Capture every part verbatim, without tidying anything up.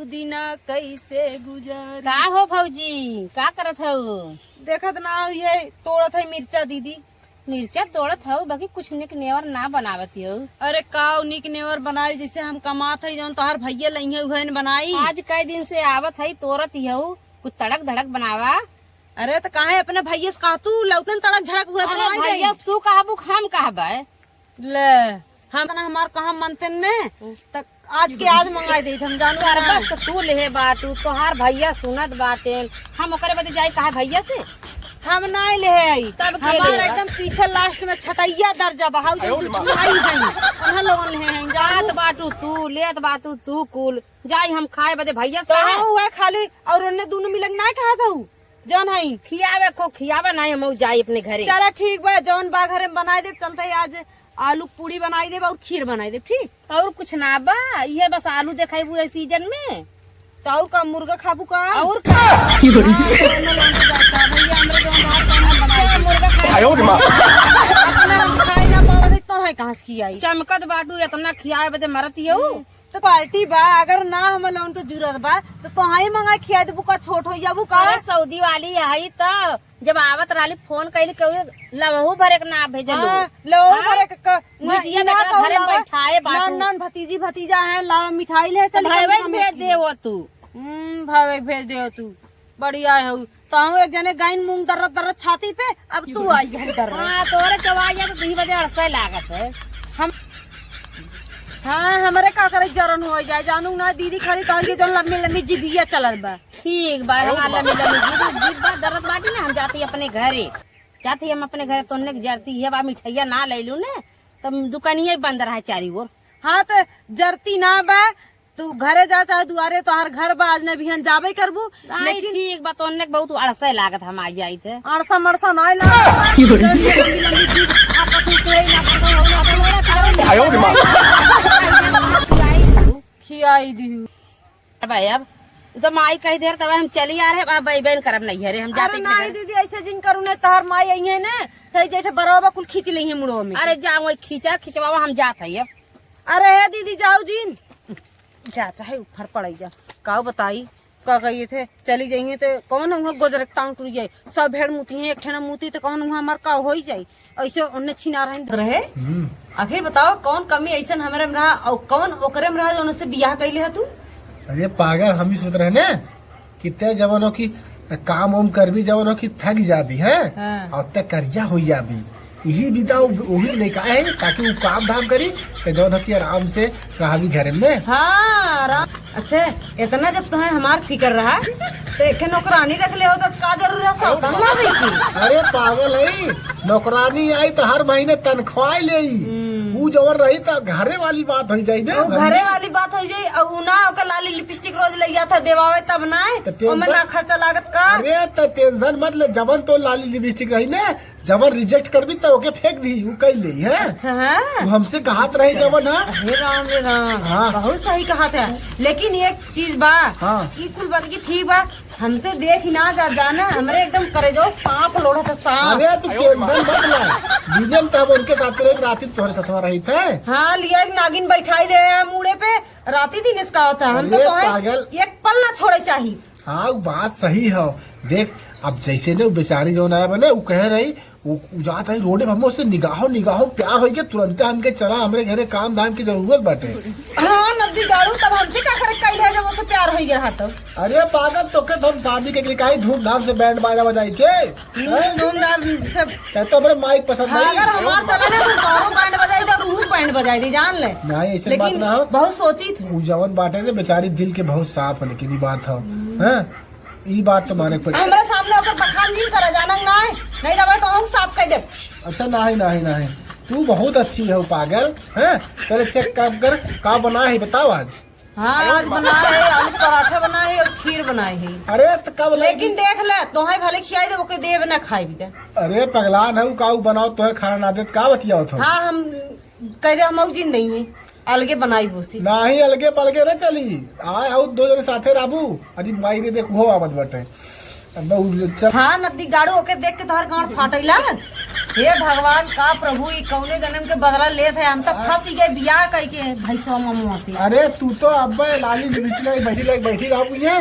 दिना कैसे गुजर। का हो भौजी, का करत हऊ? देखत ना हो, ये तोड़त है मिर्चा दीदी। मिर्चा तोड़त हऊ, बाकी कुछ निक नेवर ना बनावत हऊ। अरे का निक नेवर बनाई, जैसे हम कमात है, जौन तोहार भैया लइहे उहे न बनाई। आज कई दिन से आवत है, तोड़त हऊ, कुछ तड़क धड़क बनावा। अरे तो काहे अपने भैया से कहा तू, लौकन तड़क झड़क उहे अरे बनाई भैया दे। तू कहबू, हम कहबे। ले, हम ना हमार कहा मनते ने, हम्म। त आज के आज मंगाई देत हम, जानू ना। शरबत तो तू लेहे बाटू, तोहार भैया सुनत बाटेन, हम ओकरे बदे जाई कहा भैया से? हम नाई लेहे आई। तब के हमार लेहे? एकदम पीछे लास्ट में छटैया दर्जा बा, हाउ जो दुश्मन आई है, उन्हें लोगन लेहे हैं, जानू। खात बाटू तू, लेत बाटू तू कुल, जाई हम खाए बदे भैया से तो कहे? हाँ, हुआ खाली, और उन्हें दोनों मिलक ना कहा था, जौन हई। खियावे खो, खियावे नाहीं, हम जाई अपने घरे। चला ठीक बा, जौन बा घरे में बनाई देब, चलते ही आज आलू पूड़ी बनाई देब और खीर बनाई देब, ठीक? और कुछ ना बा, इहे बस आलू देखाई हुए सीजन में। तो और का, मुर्गा खाबू का? और का? हाँ, तो ना लेके जाता, भैया, हमरे जौन बाहर खाना बनाई देब। मुर्गा खाई आयो रे माँ। अपना हम खाई ना पावे, तो है कहाँ से खियाई? चमकत बाटू, इतना खियाए बदे मरत ही हो। हम्म। तो पार्टी बा, अगर ना हम लोगन के जरूरत बा, तो तोहाई मंगा खिया देबू का, छोट हो जाबू का? अरे सऊदी वाली है तो, जब आवत रहली फोन कैली, केहू लवहू भरे के ना भेजलू। हाँ, लवहू हाँ? भरे के क-, मिठिया इना बेटवा कहू घरे में लावा, बैठाए बाटू। नान नान भतीजी भतीजा हैं, लावा मिठाई ले तो चली भैया कम से कम भेज एक दे हो तू। हम्म, भावे के भेज दे हो तू। बढ़िया है। तहूँ एक जने गाइन मूंग दर्रत दर्रत छाती पे, अब तू आई है दर्रत। हाँ, तोरे के आवाज है तो दुई बजे अड़से लागत है। हम, हाँ, हमरे का करे जरन हो जाए, जानू ना दीदी खाली तोहर के जौन लम्बी लम्बी जिभिया चलत बा। ठीक बा, हमार लम्बी लम्बी जीभ, जीभ बा, दर्रत बाटी ना, हम जाती अपने घरे, जाती हम अपने घरे, तोहने के जरती है बा, मिठाइया ना ले लू ने, तब दुकानिया ही बंद रहा चारी ओर। हाँ, तो जरती ना बा, तू घरे जा चाहे दुआरे, तोहार घर बा, आज न बिहान जाबे करबू। आई लेकिन ठीक बा, तोहने के बहुत अड़से लागत हम आ जाइत है। अड़सा मड़सा नाय लागत। जौन ये लंबी लंबी चीज, आप तू के ना पता हो, ना पता हो, ना पता हो। आयो रे माँ। खियाई दिहू। अब आए, अब तो माई कही देर तब हम चली आ रहे, अब बैबैन करब नहीं है रे, हम जाते अरे अपने नहीं घर। दीदी, ऐसे जिन करू ना, तोहार माई आई है ना, तो जैसे बरवा कुल खींच ली है मुड़ो में। अरे जा वही खींचा खिंचवावा, हम जात है अब। अरे हे दीदी, जाओ जिन। जा, चाहे ऊपर पड़े जा। का बताई, का कहिए थे, चली जाइए तो कौन हुआ गोजर टांग टूट जाए, सब भेड़ मुती हैं, एक ठे ना मुती तो कौन हुआ हमार का होई जाए, ऐसे उन्ने छिना रहे रहे। हम्म। आखिर बताओ, कौन कमी ऐसन हमरे में रहा और कौन ओकरे में रहा जो उनसे बियाह कैले है तू? अरे पागल, हम ही सोच रहे ने कि ते जवन हो कि काम वाम करबी, जवन हो कि थक जाबी, हैं? हाँ। और ते करिया हो जाबी। यही विदा उ-, वही लइका है, ताकि वो काम धाम करी, तो जौन है कि आराम से रहबी घरे में। हाँ, आराम। अच्छा, इतना जब तुम्हें हमार फिकर रहा, तो एक नौकरानी रख ले हो, तो का जरूर है सौतन लावे की? अरे पागल है, नौकरानी आई तो हर महीने तनख्वाह ले। हम्म। वो जवन रही तो घरे वाली बात हो जाई ना, वो समझी? घरे वाली बात हो जाई, और उ ना ओकर लाली लिपस्टिक रोज ले जाता देवावे तब ना, तो ओमे tension ना खर्चा लागत का? अरे तो tension मत ले, जवन तो लाली लिपस्टिक रही ना, जवन reject करबी त ओके फेंक दी, उ कह ले है। अच्छा, हाँ? उ हमसे कहत रहे जवन, हाँ? हे राम, रे राम, हाँ। बहुत सही कहत है। लेकिन एक चीज बा, हाँ। ई कुल बात की ठीक बा, हमसे देख ही ना जा, जाना, हमरे एकदम करेजो सांप लोढ़त है, सांप। अरे तू tension मत ले, दिन में तब उनके साथ रही, रात में तोहरे साथवा रही थे। हाँ, लिया एक नागिन बैठाई दे है मूड़े पे, राती दिन इसका होता है। हम तो अरे तोहे पागल। एक पल ना छोड़े चाही। हाँ, उ बात सही है। देख, अब जैसे ने उ बेचारी जौन आया बने, उ कह रही, उ, उ जात रही रोडे पर, हमसे निगाहो, निगाहो प्यार होई के तुरंते हमके चला, हमरे घरे काम धाम की जरूरत बाटे। हाँ, नदी गाड़ू, तब हमसे का करे कैले है जब उसे प्यार होई गया तो? अरे पागल, तो के हम शादी के लिए काहे धूमधाम से बैंड बाजा बजाई के? हम्म, हैं? धूमधाम से। तै तो हमरे माई के पसंद हाँ, नहीं। अगर हमार चले ना तो तोरो बैंड बजाई दे और उहू बैंड बजाई दे, जान ले। नहीं, ऐसे बात लेकिन ना हो। बहुत सोची थी। उ जवन बाटे रे बेचारी दिल के बहुत साफ है, लेकिन ई बात हो, हैं? ई बात तो माने के पड़ी। हमरा सामने ओकर बखान जिन करे, जानंग ना है, नहीं रहबे तो हम साफ कर दे। अच्छा, नहीं, नहीं, नहीं, तू बहुत अच्छी है पागल, हैं? चले check कर, कर, का बना है बताओ आज। हाँ, आज बनाए है आलू पराठा बनाए है और खीर बनाए है। अरे, तो कब लेकिन लागी? देख ले, तोहे भले खियाई देबो, के देब ना खाई भी दे। अरे, पगलान है, उ का उ बनाओ, तोहे खाना ना देत, का बतियावत हो? हाँ, हम कह दे, हम जिन नहीं है, अलगे बनाई बोसी। नाही, अलगे पलगे ना चली, आए आउ दो जने साथे रहबू। अरे माई रे, देख, उहो आवत बाटे। अब उ चल। हाँ, नदी गाड़ू ओके देख के तोहर गांड फाटैला। हे भगवान, का प्रभु, ई कौने जन्म के बदला लेत है? हम तो फंस गए बियाह कइके भैंसवा ममुआ से। अरे, तू तो अब लाली लिपस्टिक लगा के बैठी, लगा के बैठी रहबू हियाँ।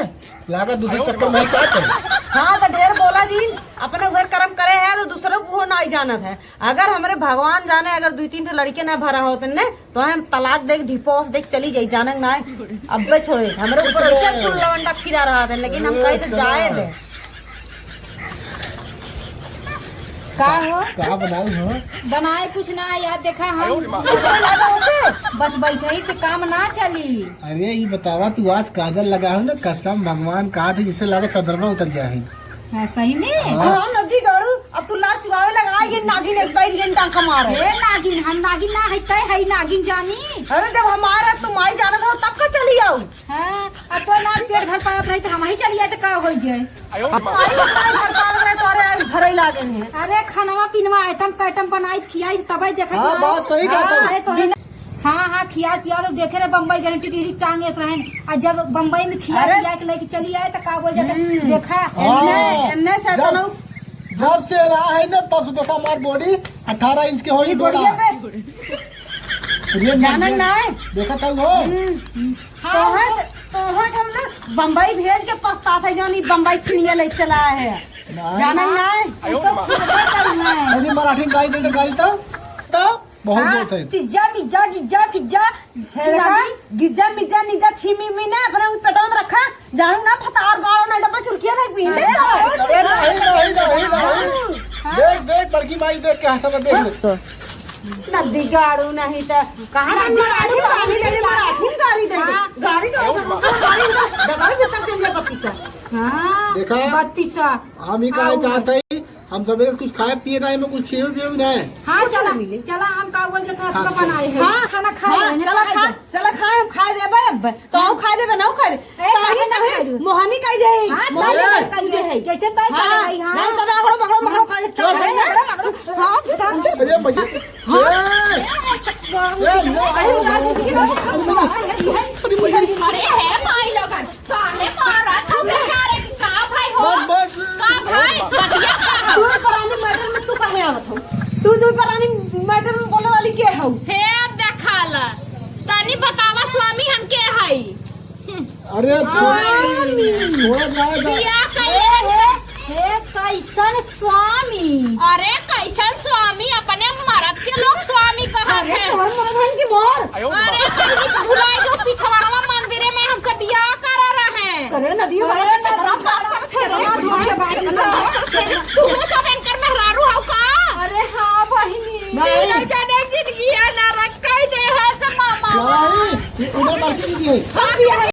लागत दूसरे चक्कर में का करे? हाँ, तो ढेर बोला जिन, अपने उहे कर्म करे है तो दूसरों को नाहीं जानत है। अगर हमरे भगवान जाने, अगर दुइ तीन ठे लड़के ना भरा होत ने, तो हम तलाक देके, डिवोर्स देके चली जाई, जानन नाहीं। अब्बे छोड़े, हमरे ऊपर ऐसे कुल लवंडा फिरा रहत है, लेकिन हम कही तो जाए दे। का हो? का बनाऊ हो? बनाए कुछ ना यार, देखा हम बस बैठे ही से काम ना चली। अरे, ई बतावा, तू आज काजल लगा हो ना, कसम भगवान का थी, जिससे लगा चंद्रमा उतर गया है। हाँ, सही में? हाँ। हाँ, नदी गाड़ू, अब तू लार चुआवे लगा, ये नागिन इस बैठ गई, टांका मारे। ए नागिन, हम नागिन ना है, तय है नागिन जानी। अरे, जब हमारा तुम आई जाना था, तब का चली आऊ? हाँ, अब तो ना पेट भर पावत रही तो हम ही चली आए तो का हो जाए? अब आई ना पेट भर पावत रहे तो अरे आज भरे लागे हैं। अरे, खनवा पिनवा आइटम पैटम बनाई खियाई तबे देखा हाँ, बात सही कहा हाँ, तू। अरे, तोरे ना हाँ, हाँ, खिया पिया लोग देखे रहे, बम्बई गए टिटरी टांगे से रहन। आ जब बम्बई में खिया अरे! पिया के लेके चली आए, तो का बोल जाते, हम्म। देखा? हाँ। एन्ने, एन्ने से जब, तनु जब से रहा है ना, तब से देखा हमार बॉडी अठारह इंच के होई ई बोडिया डोला। पे। ये जानन ना है? देखा था वो? हम्म। हाँ, तोहे, वो तोहे हम ना बम्बई भेज के पछतात है, जौन ई बम्बई चिनिया ले चला है। ना। जानन ना है? वो तो खुद कर रही है। अरे मराठी में गाली दे दे, गाली तो, तो बहुत हाँ, बहुत है। तिज्जा, मिज्जा, गिज्जा, फिज्जा, हे देखा, छिनाली। गिज्जा, मिज्जा, निज्जा, छिमी, मी ना, अपने उन पेटवा में रखा, जानू ना, फतार गाड़ो, नहीं तो बस चुरकिया नहीं पीने। अरे, नहीं, नहीं, नहीं, नहीं। हाँ। देख, देख, बड़की माई देख के हंसा था, देख ले। नदी गाड़ू नहीं तो, कहाँ ना नदी गाड़ू, गाड़ी दे, गाड़ी दे, हाँ। गाड़ी दे, गाड़ी दे, दबाई भीतर चल जा बत्तीसा। हाँ, देखा? बत्तीसा। हम ही कहे हाँ, चाहते हैं, हम सवेरे से कुछ खाए पिए ना, एमे कुछ छीए पिए भी ना है। हाँ, कुछ चला, ना मिले। चला, हम का बोल जाता हाँ, आपका चल। बनाए है। हाँ, खाना खाए हाँ, हैं, चला खाए खा, दे। चला खाए, हम खाए देबे अब। तो हम खाए देबे, ना खाए दे। ए, ताही काहे ना ना खाए दे? मोहनी कह दे। हाँ, मोहनी ताही कह दे। जैसे ताही हाँ, कह दे, हाँ। नहीं तो रगड़ो, पकड़ो, पकड़ो, खाए दे। चल, हाँ, हाँ। अरे भैया। हाँ। ए, ए, लो, अरे, अरे, अरे, अरे, हे माई लोगन। काहे मारत हो बेचारे के? का भाई हो? बस, बस। का भाई? बतिया का हो? तू परानी मैटर में तू काहे आवत हो? तू दू परानी मैटर में बोले वाली के हो? हे देखाला, तनी बतावा स्वामी हम के हई? अरे स्वामी। छोड़ा जाए दा। बियाह कइले हन हे, का? हे, कैसन स्वामी? अरे कैसन स्वामी? अपने मरद के लोग स्वामी कहत अरे हैं। तोहर मरद हन कि मोर? अरे, तनी भुलाई गयो, पिछवाड़वा मंदिरे में हमसे बियाह करा रहे। अरे, नदिया अरे, वाला नदी खतरा वाला खतरा धोखे बाई। तू सब इनकर मेहरारू हौ का? अरे, हाँ, बहिनी। नहीं। तीनों जने जिंदगी है नरक कई दे है से मामा। नहीं, ये उधर मरती नहीं है। का बियाह है?